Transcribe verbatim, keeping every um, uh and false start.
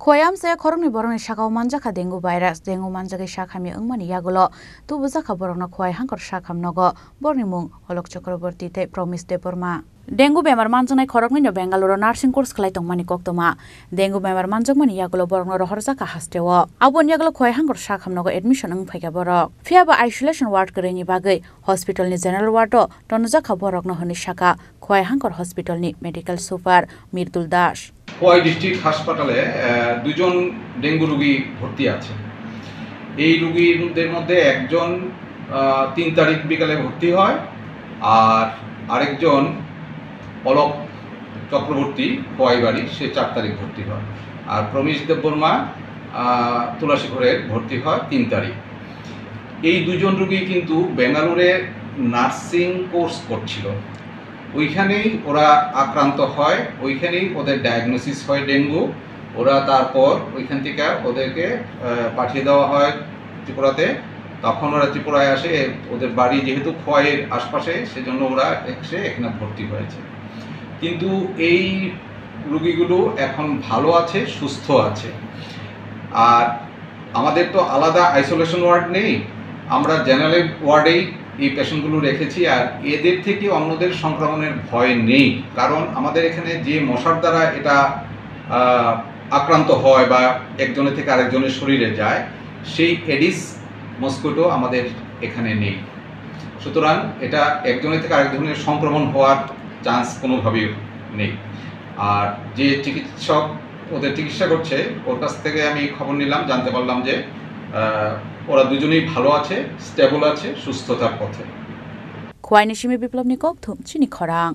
Khowai amchaya khoroknwi borokni sakao manjakha dengue virus. Dengue manjagwi sak hamya wngmani yagulo tubujakha borokno Khowai hangkor sak ham nogo. Borokni mung Olok Chakraborty tei Promise Debbarma. Dengue bemar manjaknai khoroknwino Bengaluru nursing course khlai tongmani koktwma. Dengue bemar manjakmani yagulo borokno rohorjakha hasteo. Aboni yagulo Khowai hangkor sak ham nogo admission wng phaikha borok. Phiyaba isolation ward kwrwini bagwi hospitalni general ward-o tonojakha borokno hwnwi sakha Khowai hangkor hospitalni medical super Mirdul Das. Khowai district হাসপাতালে আহ, দুজন ডেঙ্গু রোগী ভর্তি আছে। এই রোগীদের মধ্যে একজন আহ, তিন তারিখ বিকালে ভর্তি হয়, আর আরেকজন অলক চক্রবর্তী, খোয়াই বাড়ি, সে চার তারিখ ভর্তি হয়। আর প্রমিশ দেববর্মা আহ, তুলাসীঘরে ভর্তি হয় তিন তারিখ। এই দুজন রোগী কিন্তু বেঙ্গালুরে নার্সিং কোর্স করছিল, ওইখানেই ওরা আক্রান্ত হয়, ওইখানেই ওদের ডায়াগনোসিস হয় ডেঙ্গু। ওরা তারপর ওইখান থেকে ওদেরকে আহ, পাঠিয়ে দেওয়া হয় ত্রিপুরাতে। তখন ওরা ত্রিপুরায় আসে, ওদের বাড়ি যেহেতু খোয়াইয়ের আশপাশে, সেজন্য ওরা এসে এখানে ভর্তি হয়েছে। কিন্তু এই রুগীগুলো এখন ভালো আছে, সুস্থ আছে। আর আমাদের তো আলাদা আইসোলেশন ওয়ার্ড নেই, আমরা জেনারেল ওয়ার্ডেই এই পেশেন্টগুলো রেখেছি। আর এদের থেকে অন্যদের সংক্রমণের ভয় নেই, কারণ আমাদের এখানে যে মশার দ্বারা এটা আহ, আক্রান্ত হয় বা একজনের থেকে আরেকজনের শরীরে যায়, সেই এডিস মস্কিটো আমাদের এখানে নেই। সুতরাং এটা একজনের থেকে আরেকজনের সংক্রমণ হওয়ার চান্স কোনোভাবেই নেই। আর যে চিকিৎসক ওদের চিকিৎসা করছে, ওর কাছ থেকে আমি খবর নিলাম, জানতে পারলাম যে আহ, ওরা দুজনেই ভালো আছে, স্টেবল আছে, সুস্থতার পথে। Khowai ni simi Biplobni kokthum chini khorang.